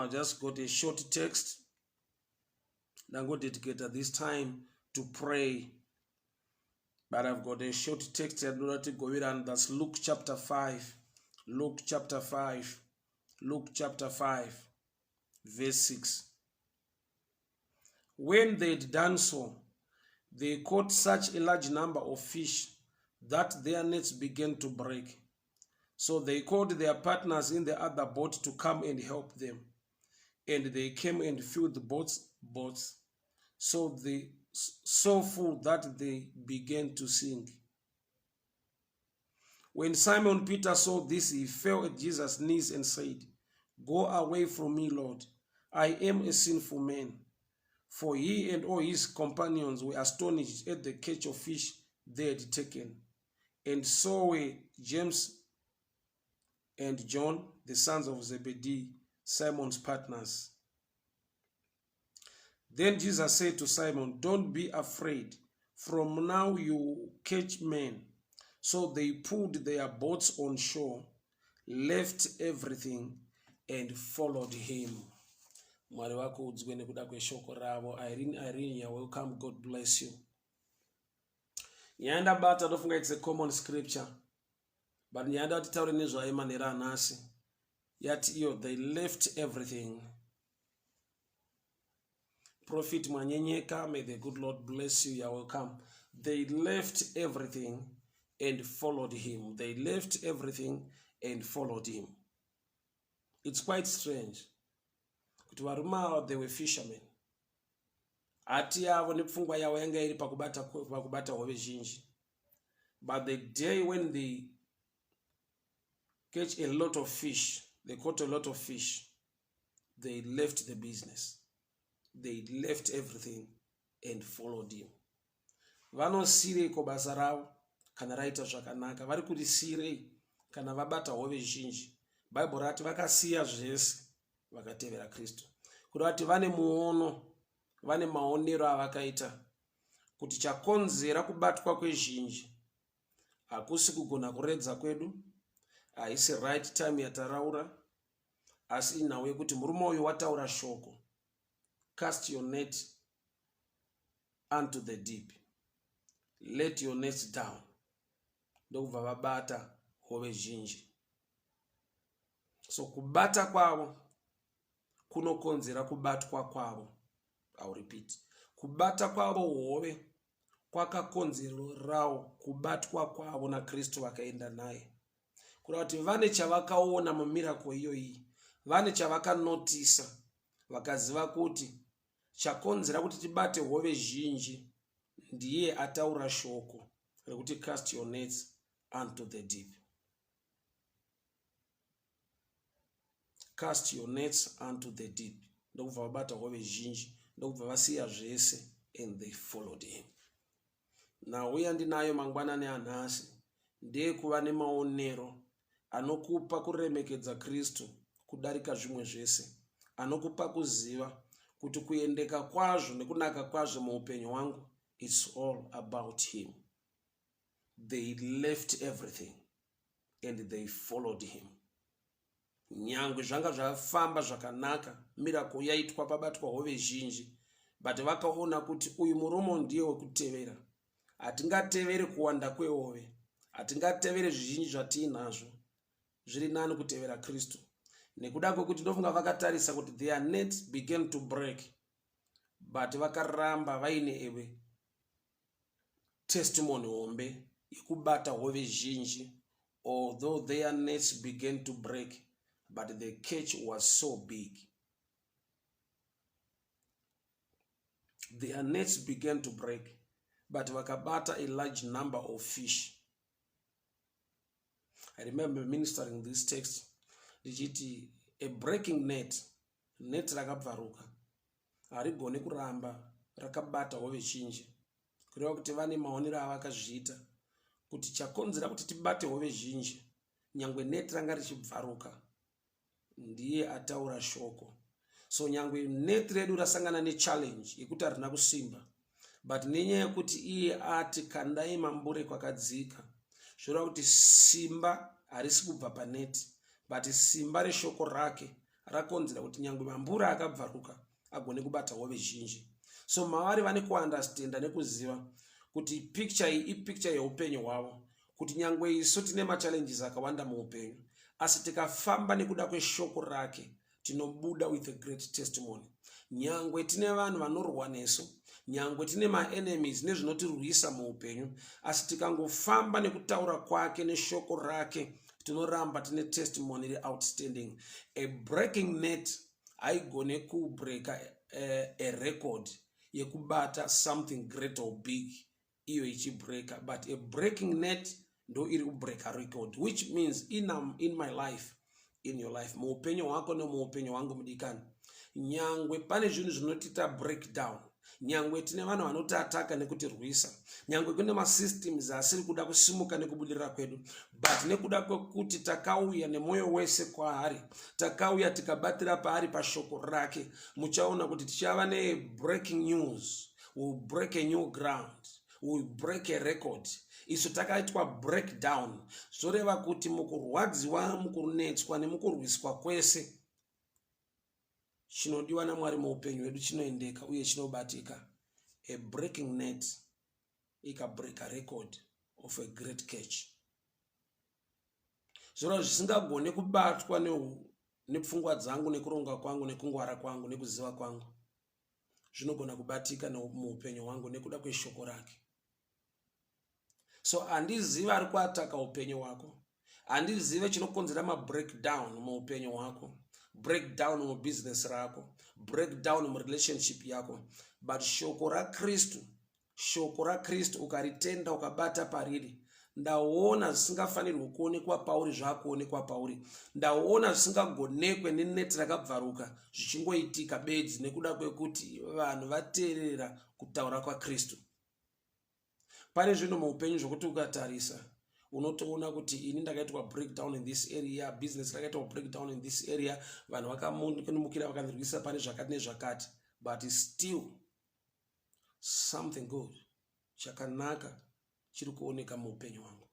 I just got a short text. Ndangodedicata this time to pray, but I've got a short text yandinoda tigoverana. That's Luke chapter 5, Luke chapter 5, Luke chapter 5 verse 6. When they had done so, they caught such a large number of fish that their nets began to break. So they called their partners in the other boat to come and help them. And they came and filled the boats so full that they began to sink. When Simon Peter saw this, he fell at Jesus' knees and said, "Go away from me, Lord. I am a sinful man." For he and all his companions were astonished at the catch of fish they had taken. And so were James and John, the sons of Zebedee, Simon's partners. Then Jesus said to Simon, "Don't be afraid. From now you catch men." So they pulled their boats on shore, left everything, and followed him. Mwari vakudzwe nekuda kweshoko ravo. Irene, Irene, you're welcome. God bless you. Nyaya ndabata, ndofunga it's a common scripture, but nyaya nda titaure nezvayo manheru anhasi yati iyo, "They left everything." Prophet Mwanyenyeka, may the good Lord bless you. You're welcome. They left everything and followed him. They left everything and followed him. It's quite strange kuti varume ava, they were fishermen. Hati yavo nepfungwa yavo yanga iri pakubata hove zhinji, but the day when they catch a lot of fish, they caught a lot of fish, they left the business, they left everything and followed him. Vanosiyireiko basa ravo kana raita zvakanaka? Vari kurisiyirei kana vabata hove zhinji? Bhaibheri rati vakasiya zvese vakatevera Kristu, kureva kuti vane muono, vane maonero avakaita kuti chakonzera kubatwa kwezhinji hakusi kugona kuredza kwedu, haisi right time yataraura, asi inhau yekuti murume uyu wataura shoko, "Cast your net unto the deep, let your nets down," ndokubva vabata hove zhinji. So kubata kwavo kunokonzera kubatwa kwavo. I'll repeat, kubata kwavo hove kwakakonzerawo kubatwa kwavo naKristu vakaenda naye, kureva kuti vane chavakaona mumiracle iyoyi, vane chavakanotisa, vakaziva kuti chakonzera kuti tibate hove zhinji ndiye ataura shoko rekuti, "Cast your nets unto the deep, cast your nets unto the deep." Ndokubva vabata hove zhinji, ndokubva vasiya zvese and they followed him. Nhau yandinayo mangwanani anhasi ndeyekuva nemaonero anokupa kuremekedza Kristu kudarika zvimwe zvese, anokupa kuziva kuti kuendeka kwazvo nekunaka kwazvo muupenyu hwangu, it's all about him. They left everything and they followed him. Nyangwe zvanga zvafamba zvakanaka, miracle yaitwa, pabatwa hove zhinji, but vakaona kuti uyu murume ndiye wekutevera. Hatingateveri kuwanda kwehove, hatingateveri zvizhinji zvatiinazvo, zviri nani kutevera Kristu, nekuda kwekuti ndofunga vakatarisa kuti their nets began to break, but vakaramba vaine ewe testimony hombe yekubata hove zhinji. Although their nets began to break, but the catch was so big. Their nets began to break, but vakabata a large number of fish. I remember ministering this text ndichiti a breaking net, net rakabvaruka harigone kuramba rakabata hove zhinji, kureva kuti vane maonero avakazviita kuti chakonzera kuti tibate hove zhinji nyangwe net ranga richibvaruka ndiye ataura shoko. So nyangwe net redu rasangana nechallenge yekuti harina kusimba, but nenyaya yekuti iye ati kandai mambure kwakadzika, zvoreva kuti simba harisi kubva paneti, but simba reshoko rake rakonzera kuti nyangwe mambura akabvaruka agone kubata hove zhinji. So mavari vane kuunderstanda nekuziva kuti picture iyi ipicture yeupenyu hwavo, kuti nyangwe isu tine machallenges akawanda muupenyu, asi tikafamba nekuda kweshoko rake tinobuda with a great testimony. Nyangwe tine vanhu vanorwa nesu, nyangwe tine maenemies nezvinotirwisa muupenyu, asi tikangofamba nekutaura kwake neshoko rake tinoramba tine testimony reoutstanding. A breaking net haigone kubreaka a record yekubata something great or big iyo ichibreaka, but a breaking net ndo iri kubreaka record, which means in my life, in your life, muupenyu hwako nemuupenyu hwangu mudikani, nyangwe pane zvinhu zvinotiita breakdown, nyangwe tine vanhu vanotiataka nekutirwisa, nyangwe kune masystems asiri kuda kusimuka nekubudirira kwedu, but nekuda kwekuti takauya nemwoyo wese kwaari, takauya tikabatira paari pashoko rake, muchaona kuti tichava nebreaking news. Will break a new ground, will break a record. Isu takaitwa breakdown, zvoreva kuti mukurwadziwa, mukunetswa nemukurwiswa kwese, chinodiwa naMwari muupenyu hwedu chinoendeka uye chinobatika. A breaking net ikabreaka record of a great catch, zvoreva zvisingagone kubatwa nepfungwa dzangu, nekuronga kwangu, nekungwara kwangu, nekuziva kwangu, zvinogona kubatika muupenyu hwangu nekuda kweshoko rake. So handizivi ari kuataka upenyu hwako, handizive chinokonzera mabreakdown muupenyu hwako, breakdown mubusiness rako, breakdown murelationship yako, but shoko raKristu, shoko raKristu ukaritenda, ukabata pariri, ndaona zvisingafanirwi kuonekwa pauri zvakuonekwa pauri, ndaona zvisingagonekwe neneti rakabvaruka zvichingoitika bedzi nekuda kwekuti vanhu vateerera kutaura kwaKristu. Pane zvinhu muupenyu zvokuti ukatarisa unotoona kuti ini ndakaitwa breakdown in this area, business rakaitwa breakdown in this area, vanhu vakamukira vakandirwisa pane zvakati nezvakati, but still something good, chakanaka chiri kuoneka muupenyu hwangu.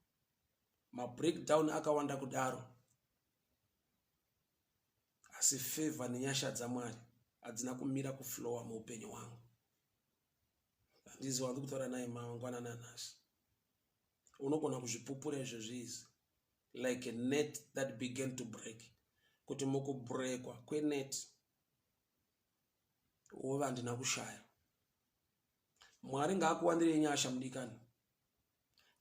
Mabreakdown akawanda kudaro, asi favor nenyasha dzaMwari hadzina kumira kuflowa muupenyu hwangu. Handizi wandiri kutaura naye mangwanani anhasi. Unogona kuzvipupura izvezvi izvi like a net that began to break, kuti mukubrekwa kwenet wova handina kushaya. Mwari ngaakuwandirei nyasha mudikani,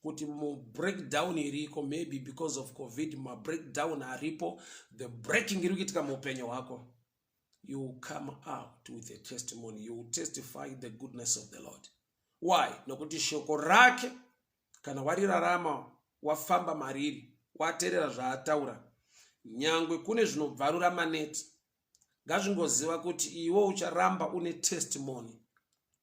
kuti mubreakdown iriko, maybe because of COVID, mabreakdown aripo, the breaking iri kuitika muupenyu hwako, you will come out with a testimony. You will testify the goodness of the Lord. Why? Nokuti shoko rake kana warirarama, wafamba mariri, wateerera zvaataura, nyangwe kune zvinobvarura maneti, ngazvingoziva kuti iwe ucharamba une testimony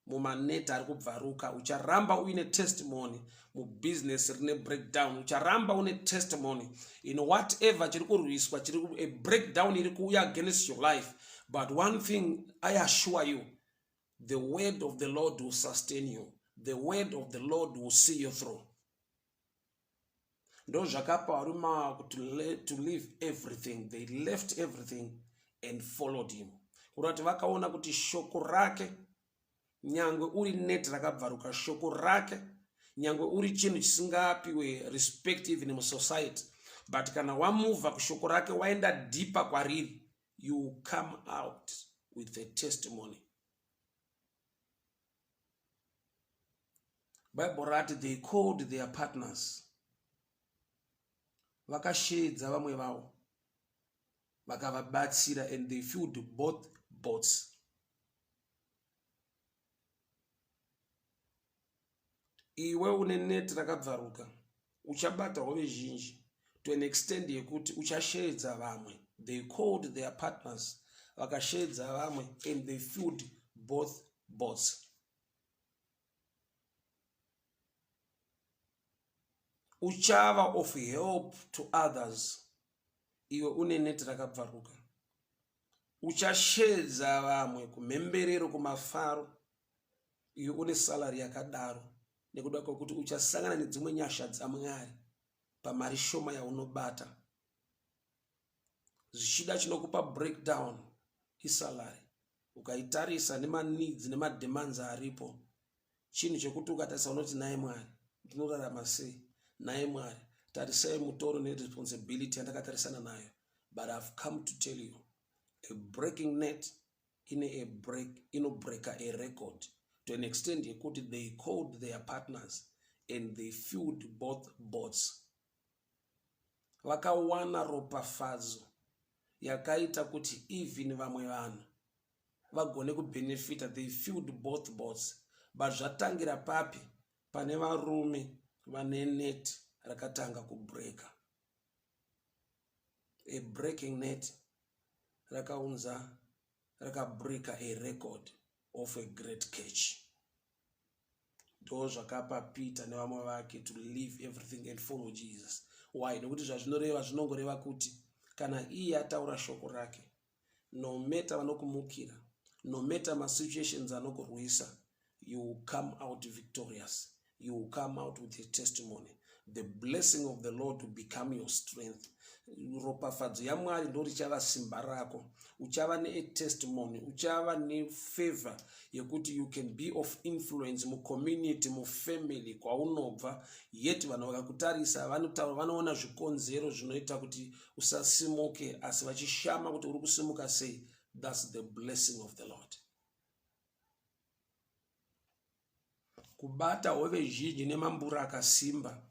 mumaneti ari kubvaruka, ucharamba uine testimony mubusiness rine breakdown, ucharamba une testimony in whatever chiri kurwiswa, chiri a breakdown iri kuuya against your life. But one thing I assure you, the word of the Lord will sustain you, the word of the Lord will see you through. Ndo zvakapa varume ava kuti to leave everything. They left everything and followed him, kureva kuti vakaona kuti shoko rake, nyangwe uri net rakabvaruka, shoko rake, nyangwe uri chinhu chisingapiwe respect even musociety, but kana wamuvha kushoko rake, waenda deeper kwariri, you come out with a testimony. Bible rati they called their partners, vakasheedza vamwe vavo vakavabatsira, and they filled both boats. Iwe une net rakabvaruka, uchabata hove zhinji to an extent yekuti uchasheedza vamwe. They called their partners, vakasheedza vamwe, and they filled both boats. Uchava of help to others iwe une neti rakabvaruka. Uchasheedza vamwe kumhemberero, kumafaro, iwe une salary yakadaro, nekuda kwekuti uchasangana nedzimwe nyasha dzaMwari pamari shoma yaunobata. Zvichida chinokupa breakdown isalary. Ukaitarisa nemaneeds nemademands aripo, chinhu chekuti ukatarisa unoti nhai Mwari, ndinorarama sei? Nhai Mwari, tarisai mutoro neresponsibility yandakatarisana nayo. But I've come to tell you, a breaking net ine a break, inobreaka a record to an extent yekuti they called their partners and they filled both boats. Vakawana ropafadzo yakaita kuti even vamwe vanhu vagone kubenefita. They filled both boats. But zvatangira papi? Pane varume vane net rakatanga kubreaka. A breaking net rakaunza, rakabreaka a record of a great catch. Ndo zvakapa Peter nevamwe vake to leave everything and follow Jesus. Why? Nekuti zvazvinoreva, zvinongoreva kuti kana iye ataura shoko rake, no matter vanokumukira, no matter masituations anokurwisa, you will come out victorious. You will come out with a testimony. The blessing of the Lord will become your strength. Ropafadzo yaMwari ndo richava simba rako. Uchava neatestimony, uchava nefavor yekuti you can be of influence mucommunity, mufamily kwaunobva. Yet vanhu vakakutarisa vanotaura, vanoona zvikonzero zvinoita kuti usasimuke, asi vachishama kuti uri kusimuka sei. That's the blessing of the Lord. Kubata hove zhinji nemambure akasimba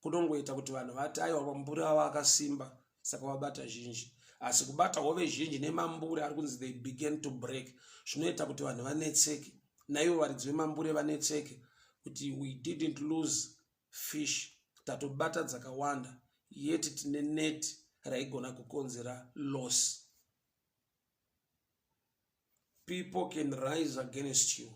kunongoita kuti vanhu vati aiwa, mambure avo akasimba saka vabata zhinji. Asi kubata hove zhinji nemambure ari kunzi they began to break zvinoita kuti vanhu vanetseke, naivo varidzi vemambure vanetseke kuti we didn't lose fish, tatobata dzakawanda, yet tine net raigona kukonzera loss. People can rise against you,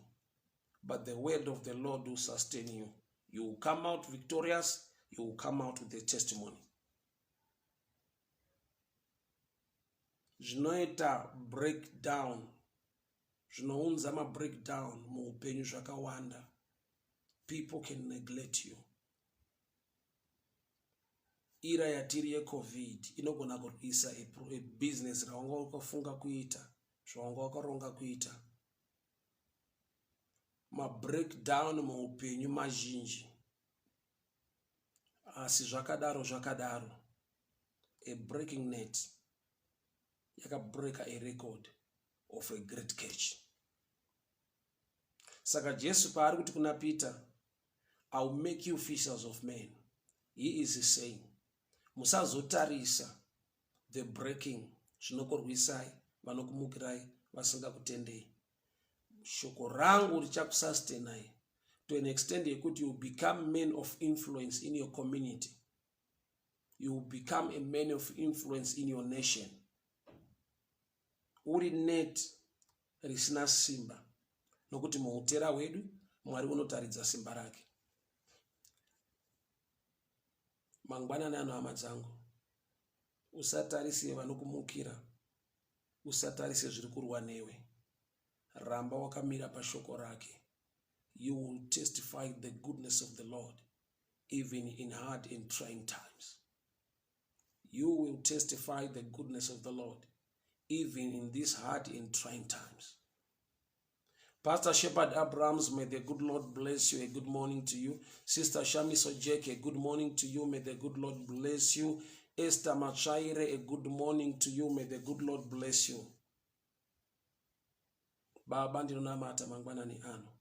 but the word of the Lord will sustain you. You will come out victorious. You will come out with a testimony. Zvinoita breakdown, zvinounza mabreakdown muupenyu zvakawanda. People can neglect you. Era yatiri yeCovid inogona kurwisa business rawanga wakafunga kuita, zvawanga wakaronga kuita. Mabreakdown muupenyu mazhinji, asi zvakadaro zvakadaro, a breaking net yakabreaka a record of a great catch. Saka Jesu paari kuti kuna Peter, I will make you fishers of men, he is saying musazotarisa the breaking zvinokurwisai, vanokumukirai, vasingakutendei. Shoko rangu richakusustainai to an extent yekuti you become men of influence in your community, you will become a man of influence in your nation. Uri net risina simba, nokuti muutera hwedu Mwari unotaridza simba rake. Mangwanani ano, hama dzangu, usatarise vanokumukira, usatarise zviri kurwa newe. Ramba wakamira pashoko rake. You will testify the goodness of the Lord even in hard and trying times. You will testify the goodness of the Lord even in these hard and trying times. Pastor Shepherd Abrams, may the good Lord bless you. A good morning to you. Sister Shamiso Jack, a good morning to you. May the good Lord bless you. Esther Machaire, a good morning to you. May the good Lord bless you. Baba, ndinonamata mangwanani ano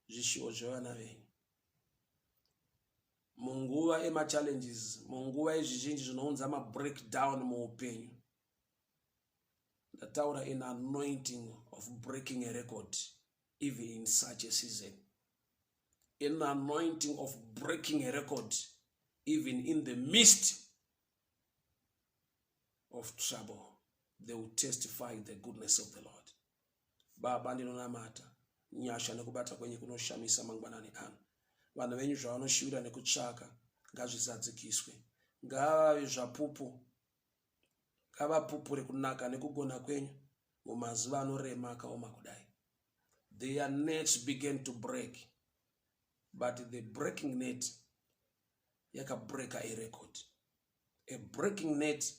zvishuwo zvevana venyu munguva emachallenges, munguva yezvizhinji zvinounza mabreakdown muupenyu. Ndataura an anointing of breaking a record even in such a season, an anointing of breaking a record even in the midst of trouble. They will testify the goodness of the Lord. Baba, ndinonamata nyasha nekubata kwenyu kunoshamisa mangwanani ano. Vanhu venyu zvavanoshuvira nekutsvaka ngazvizadzikiswe. Ngavave zvapupu, ngavapupure kunaka nekugona kwenyu mumazuva anorema akaoma kudai. Their nets began to break, but the breaking net yakabreka a record. A breaking net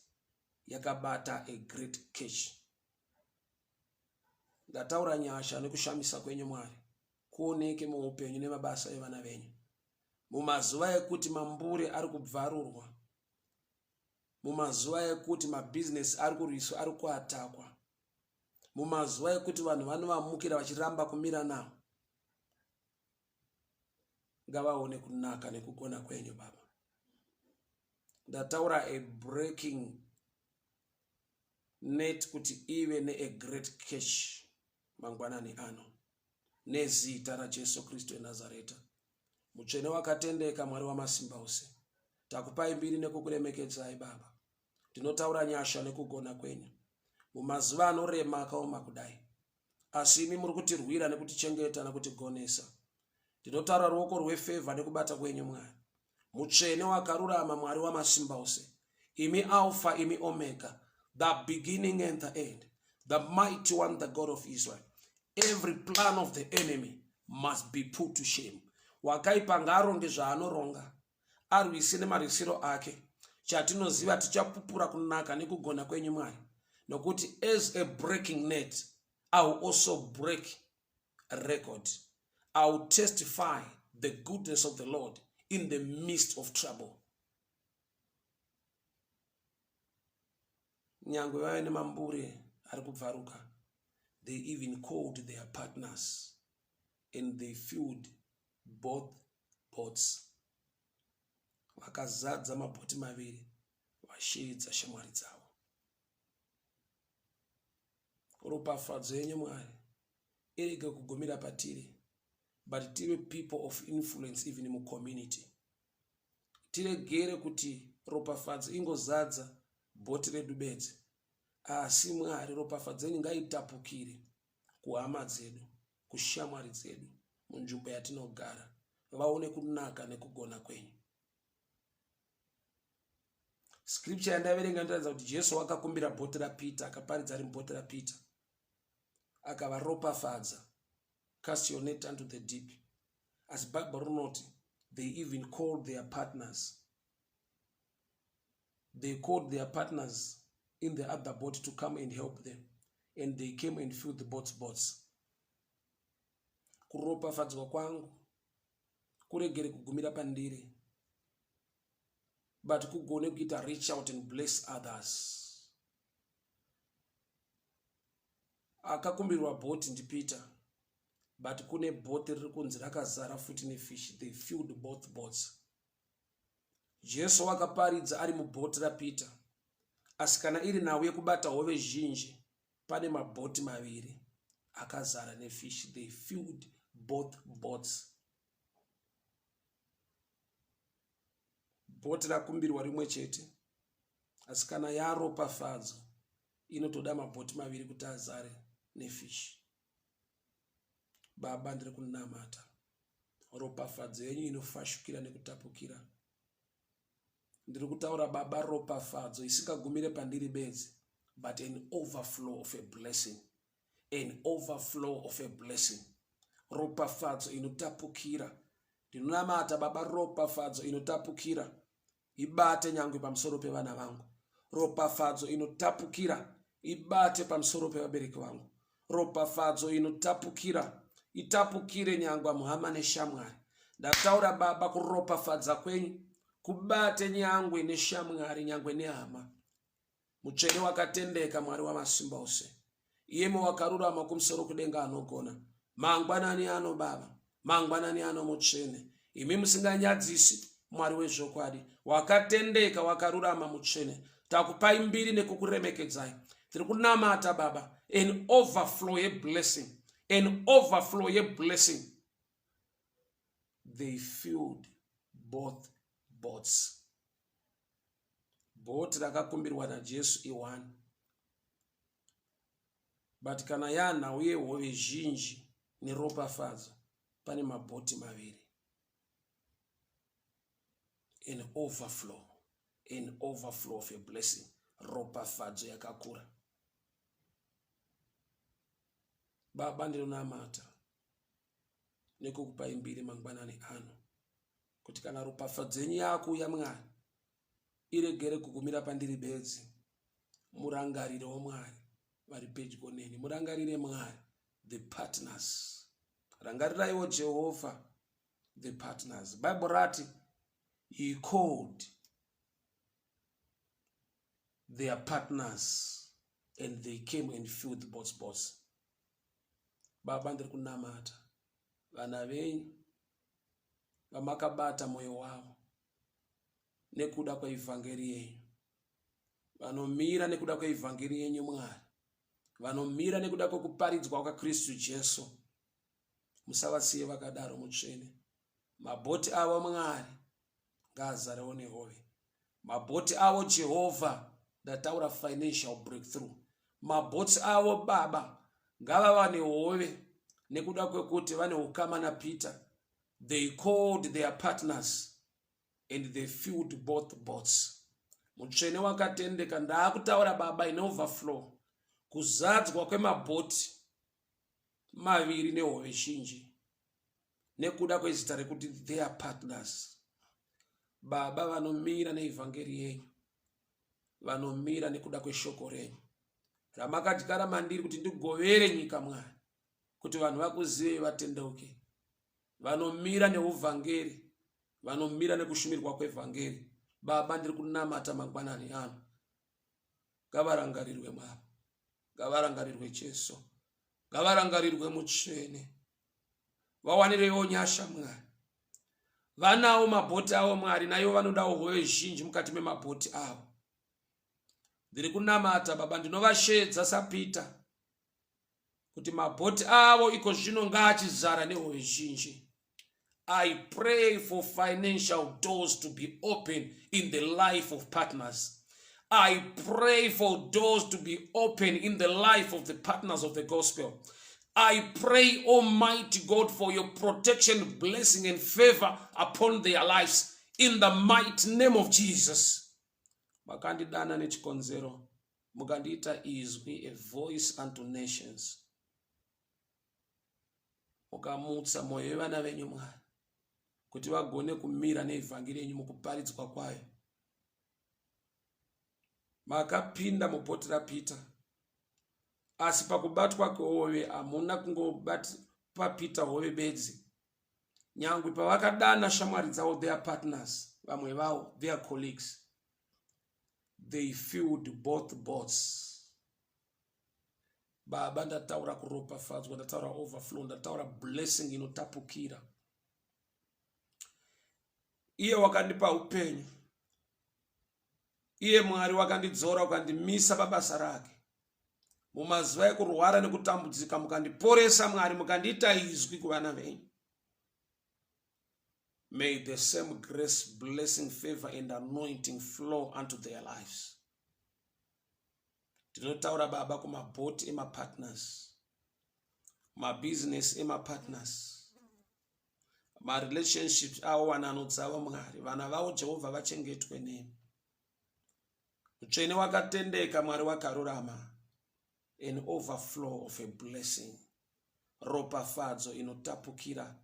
yakabata a great catch. Ndataura nyasha nekushamisa kwenyu Mwari kuoneke muupenyu nemabasa evana venyu. Mumazuva ekuti mambure ari kubvarurwa, mumazuva ekuti mabhizinesi ari kurwiswa ari kuatakwa, mumazuva ekuti vanhu vanovamukira vachiramba kumira navo, ngavaone kunaka nekugona kwenyu Baba. Ndataura a breaking net kuti ive nea great cash mangwanani ano nezita raJesu Kristu eNazareta. Mutsvene wakatendeka, Mwari wamasimba ose, takupai mbiri nekukuremekedzai Baba. Ndinotaura nyasha nekugona kwenyu mumazuva anorema akaoma kudai, asi imi muri kutirwira nekutichengeta nekutigonesa. Ndinotaura ruoko rwefevha nekubata kwenyu Mwari. Mutsvene wakarurama, Mwari wamasimba ose, imi Alpha, imi Omega, the beginning and the end, the mighty one, the God of Israel. Every plan of the enemy must be put to shame. Wakaipa ngaaronge zvaanoronga, arwise nemarwisiro ake. Chatinoziva, tichapupura kunaka nekugona kwenyu Mwari, nokuti as a breaking net, I will also break a record. I will testify the goodness of the Lord in the midst of trouble. Nyangwe vave nemambure ari kubvaruka, they even called their partners and they filled both boats. Vakazadza mabhoti maviri vasheedza shamwari dzavo. Ropafadzo yenyu Mwari irege kugumira patiri, but tive people of influence even mucommunity. Tiregere kuti ropafadzo ingozadza bhoti redu bedzi, asi Mwari ropafadzo yenyu ngaitapukire kuhama dzedu, kushamwari dzedu, munzvimbo yatinogara, vaone kunaka nekugona kwenyu. Scripture yandaverenga inoratidza kuti Jesu akakumbira bhoti raPeter, akaparidza ari mubhoti raPeter, akavaropafadza, cast your net unto the deep. Asi Bible rinoti they even called their partners. They called their partners in the other boat to come and help them, and they came and filled the boats boats. Kuropafadzwa kwangu kuregere kugumira pandiri, but kugone kuita reach out and bless others. Akakumbirwa bhoti ndiPeter, but kune bhoti riri kunzi rakazara futi nefish. They filled both boats. Jesu wakaparidza ari mubhoti raPeter, asi kana iri nhau yekubata hove zhinji, pane mabhoti maviri akazara nefish. They filled both boats. Bhoti rakumbirwa rimwe chete, asi kana yaropafadzo inotoda mabhoti maviri kuti azare nefish. Baba, ndiri kunamata ropafadzo yenyu inofashukira nekutapukira. Ndiri kutaura Baba ropafadzo isingagumire pandiri bedzi, but an overflow of a blessing, an overflow of a blessing. Ropafadzo inotapukira. Ndinonamata Baba ropafadzo inotapukira ibate nyangwe pamusoro pevana vangu. Ropafadzo inotapukira ibate pamusoro pevabereki vangu. Ropafadzo inotapukira itapukire nyangwa muhama neshamwari. Ndataura Baba kuropafadza kwenyu kubate nyangwe neshamwari, nyangwe nehama. Mutsvene wakatendeka, Mwari wamasimba ose, iyemi wakarurama kumusoro kudenga anogona. Mangwanani ano Baba, mangwanani ano Mutsvene, imi musinganyadzisi, Mwari wezvokwadi, wakatendeka, wakarurama, Mutsvene, takupai mbiri nekukuremekedzai. Tiri kunamata Baba an overflow yeblessing, an overflow yeblessing. They filled both boats. Bhoti rakakumbirwa naJesu i1, but kana yanhau yehove zhinji neropafadzo, pane mabhoti maviri. An overflow, an overflow of a blessing. Ropafadzo yakakura. Baba, ndinonamata nekukupai mbiri mangwanani ano kuti kana ropafadzo yenyu yakuuya Mwari, iregere kugumira pandiri bedzi, Murangarirewo Mwari vari pedyo neni. Murangarire Mwari the partners. Rangariraiwo Jehovha the partners. Bible rati he called their partners and they came and filled both boats. Baba ndiri kunamata vana venyu vamakabata mwoyo wavo nekuda kweivhangeri yenyu vanomira nekuda kweivhangeri yenyu Mwari vanomira nekuda kwekuparidzwa kwaKristu Jesu musavasiye vakadaro mutsvene mabhoti avo Mwari ngaazarewo nehove mabhoti avo Jehovha ndataura financial breakthrough mabhoti avo baba ngavava nehove nekuda kwekuti vane ukama naPeter. They called their partners and they filled both boats. Mutsvene wakatendeka ndaakutaura baba in overflow kuzadzwa kwemabhoti maviri nehove zhinji nekuda kwezita rekuti their partners. Baba vanomira neivhangeri yenyu, vanomira nekuda kweshoko renyu ramakadyara mandiri kuti ndigovere nyika Mwari kuti vanhu vakuzivei vatendeuke. Vanomira neuvhangeri, vanomira nekushumirwa kwevhangeri. Baba ndiri kunamata mangwanani ano, ngavarangarirwe Mwari, ngavarangarirwe Jesu, ngavarangarirwe mutsvene, vawanirewo nyasha Mwari. Vanawo mabhoti avo Mwari, naivo vanodawo hove zhinji mukati memabhoti avo. Ndiri kunamata baba, ndinovashedza saPeter kuti mabhoti avo iko zvino ngaachizara nehove zhinji. I pray for financial doors to be open in the life of partners. I pray for doors to be open in the life of the partners of the gospel. I pray, Almighty God, for your protection, blessing, and favor upon their lives in the mighty name of Jesus. Makandidana nechikonzero, mukandiita izwi, a voice unto nations. Mukamutsa mwoyo yevana venyu Mwari kuti vagone kumira neivhangeri yenyu mukuparidzwa kwayo. Makapinda mubhoti raPeter, asi pakubatwa kwehove hamuna kungobata Peter hove bedzi. Nyangwe pavakadana shamwari dzavo, their partners, vamwe vavo, their colleagues, they filled both boats. Baba ndataura kuropafadzwa, ndataura overflow, ndataura blessing inotapukira. Iye wakandipa upenyu, iye Mwari wakandidzora ukandimisa pabasa rake mumazuva ekurwara nekutambudzika, mukandiporesa Mwari, mukandiita izwi kuvana venyu. May the same grace, blessing, favor and anointing flow unto their lives. Ndinotaura baba kumabhoti emapartners, mabhizinesi emapartners, marelationships avo, wanano dzavo Mwari, vana vavo Jehovha vachengetwe nemi. Mutsvene wakatendeka, Mwari wakarurama, an overflow of a blessing, ropafadzo inotapukira,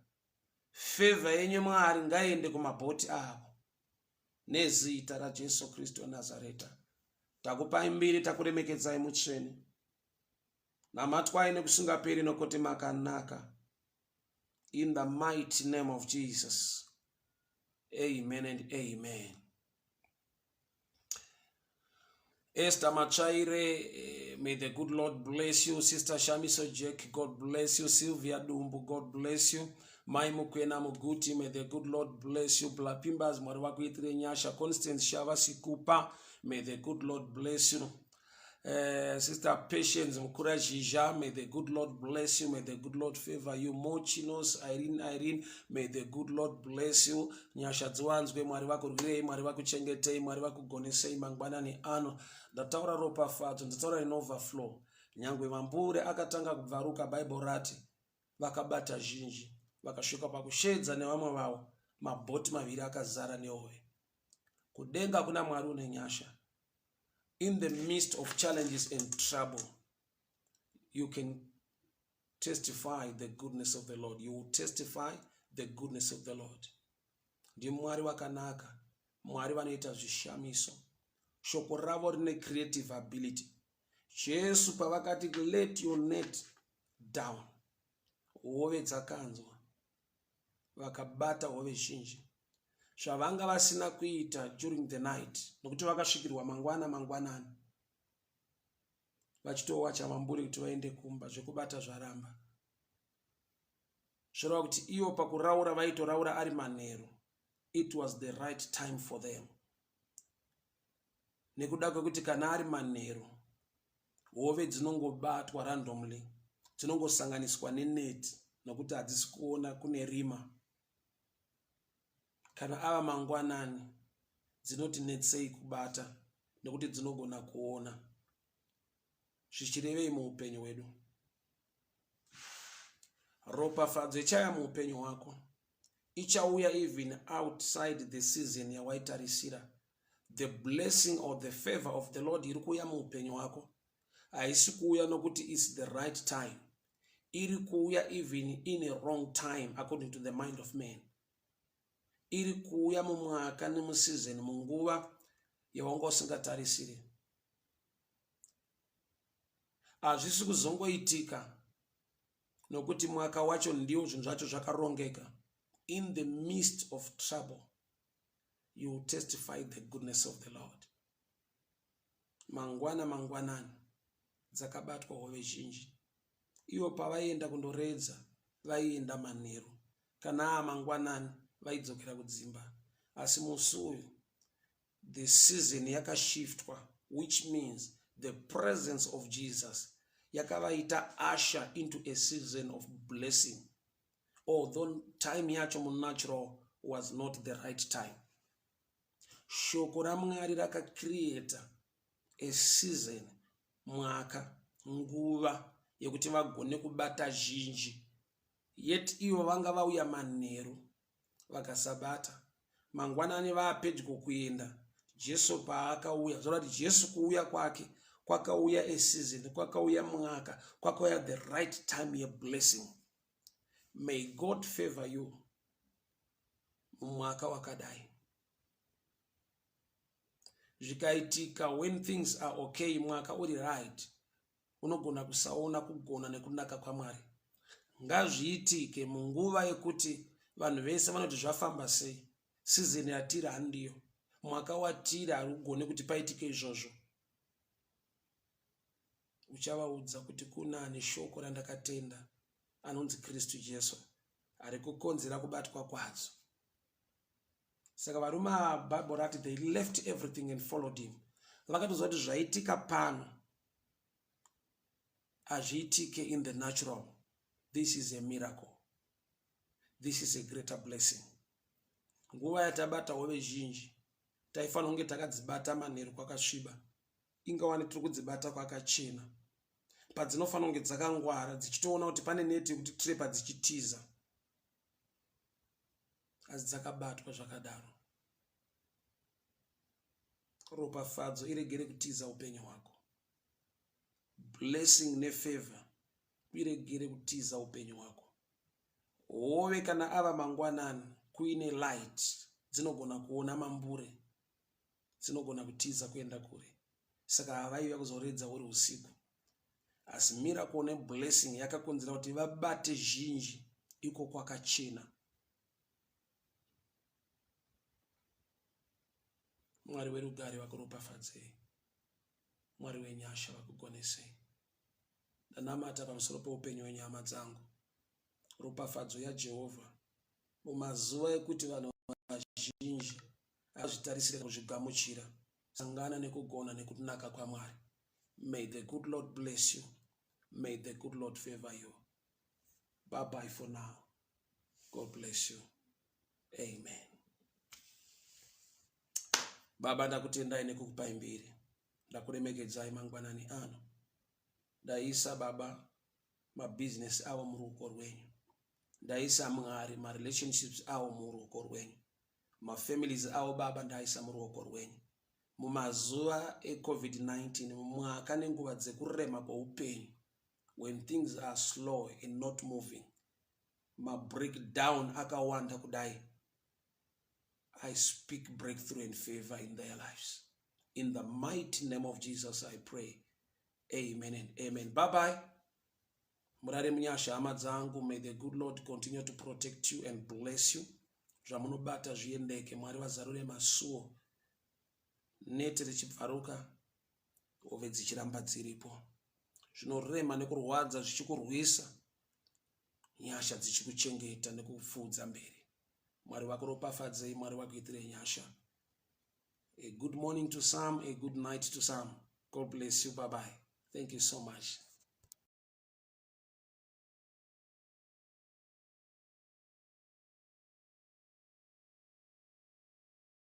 favor yenyu Mwari ngaiende kumabhoti avo nezita raJesu Kristu weNazareta. Takupai mbiri, takuremekedzai mutsvene, namatwai nekusingaperi nokuti makanaka. In the mighty name of Jesus, amen and amen. Esther Machaire, may the good Lord bless you. Sister Shamiso Jack, God bless you. Sylvia Dumbu, God bless you. Mai Mukwena Muguti, may the good Lord bless you. Blapimbas, Mwari vakuitire nyasha. Constance Shava Sikupa, may the good Lord bless you. Sister Patience Mukura Jija, may the good Lord bless you. May the good Lord favor you. Mochinos Irene Irene, may the good Lord bless you. Nyasha dziwanzwe, Mwari vakurwirei, Mwari vakuchengetei, Mwari vakugonesei mangwanani ano. Ndataura ropafadzo, ndataura in overflow. Nyangwe mambure akatanga kubvaruka, Bible rati vakabata zhinji, vakasvika pakushedza nevamwe vavo, mabhoti maviri akazara nehove. Kudenga kuna Mwari une nyasha. In the midst of challenges and trouble, you can testify the goodness of the Lord. You will testify the goodness of the Lord. NdiMwari wakanaka, Mwari vanoita zvishamiso. Shoko ravo rine creative ability. Jesu pavakati let your net down, hove dzakanzwa, vakabata hove zhinji zvavanga vasina kuita during the night, nokuti vakasvikirwa mangwana mangwanani vachitowacha mamburi kuti vaende kumba, zvekubata zvaramba. Zvoreva kuti ivo pakuraura vaitoraura ari manheru. It was the right time for them, nekuda kwekuti kana ari manheru hove dzinongobatwa randomly, dzinongosanganiswa neneti nokuti hadzisi kuona, kune rima. Kana ava mangwanani dzinoti netsei kubata nekuti dzinogona kuona. Zvichirevei muupenyu hwedu? Ropafadzo ichaya muupenyu hwako ichauya even outside the season yawaitarisira. The blessing or the favor of the Lord iri kuuya muupenyu hwako haisi kuuya nokuti its the right time. Iri kuuya even in a wrong time according to the mind of man. Iri kuuya mumwaka nemuseason, munguva yawanga usingatarisiri. Hazvisi kuzongoitika nokuti mwaka wacho ndiwo zvinhu zvacho zvakarongeka. In the midst of trouble you will testify the goodness of the Lord. Mangwana mangwanani dzakabatwa hove zhinji. Ivo pavaienda kundoredza vaienda manheru, kana aa mangwanani vaidzokera kudzimba. Asi musi uyu the season yakashiftwa, which means the presence of Jesus yakavaita usher into a season of blessing, although time yacho munatural was not the right time. Shoko raMwari rakacreata a season, mwaka, nguva yekuti vagone kubata zhinji, yet ivo vanga vauya manheru vakasabata. Mangwanani vaapedyo kuenda, Jesu paakauya, zvoreva kuti Jesu kuuya kwake kwakauya a season, kwakauya mwaka, kwakauya the right time yeblessing. May God favor you mumwaka wakadai. Zvikaitika when things are okay, mwaka uri right, unogona kusaona kugona nekunaka kwaMwari. Ngazviitike munguva yekuti vanhu vese vanoti zvafamba sei, season yatiri handiyo, mwaka watiri harugone kuti paitike izvozvo. Uchavaudza kuti kuna ane shoko randakatenda anonzi Kristu Jesu ari kukonzera kubatwa kwadzo. Saka varume ava, Bible rati they left everything and followed him. Vakatoziva kuti zvaitika pano hazviitike in the natural. This is a miracle, this is a greater blessing. Nguva yatabata hove zhinji taifanira kunge takadzibata manheru kwakasviba, ingawani tiri kudzibata kwakachena, padzinofanira kunge dzakangwara dzichitoona kuti pane neti yekuti trepa dzichitiza, asi dzakabatwa zvakadaro. Ropafadzo iregere kutiza upenyu hwako. Blessing nefavor iregere kutiza upenyu hwako. Hove kana ava mangwanani kuine light dzinogona kuona mambure, dzinogona kutiza kuenda kure. Saka havaiuya kuzoredza uri usiku, asi miracle neblessing yakakonzera kuti vabate zhinji iko kwakachena. Mwari werugare vakuropafadzei, Mwari wenyasha vakugonesei. Ndanamata pamusoro peupenyu hwenyama dzangu, ropafadzo yaJehovha mumazuva ekuti vanhu vazhinji azvitarisire kuzvigamuchira. Sangana nekugona nekunaka kwaMwari. May the good Lord bless you, may the good Lord favor you. Bye bye for now. God bless you. Amen. Baba, ndakutendai nekukupai mbiri, ndakuremekedzai mangwanani ano. Ndaisa, Baba, mabhizinesi avo muruoko rwenyu. Ndaisa, Mwari, marelationships avo muruoko rwenyu, mafamilies avo, Baba, ndaisa muruoko rwenyu. Mumazuva eCovid-19, mumwaka nenguva dzekurema kweupenyu, when things are slow and not moving, mabreakdown akawanda kudai, I speak breakthrough and favor in their lives. In the mighty name of Jesus I pray. Amen and amen. Bye bye. Murare munyasha, hama dzangu. May the good Lord continue to protect you and bless you. Zvamunobata zviendeke. Mwari vazarure masuo, neti richibvaruka, hove dzichiramba dziripo, zvinorema nekurwadza zvichikurwisa, nyasha dzichikuchengeta nekupfuudza mberi. Mwari vakuropafadzei, Mwari vakuitirei nyasha. A good morning to some, a good night to some. God bless you. Bye bye. Thank you so much.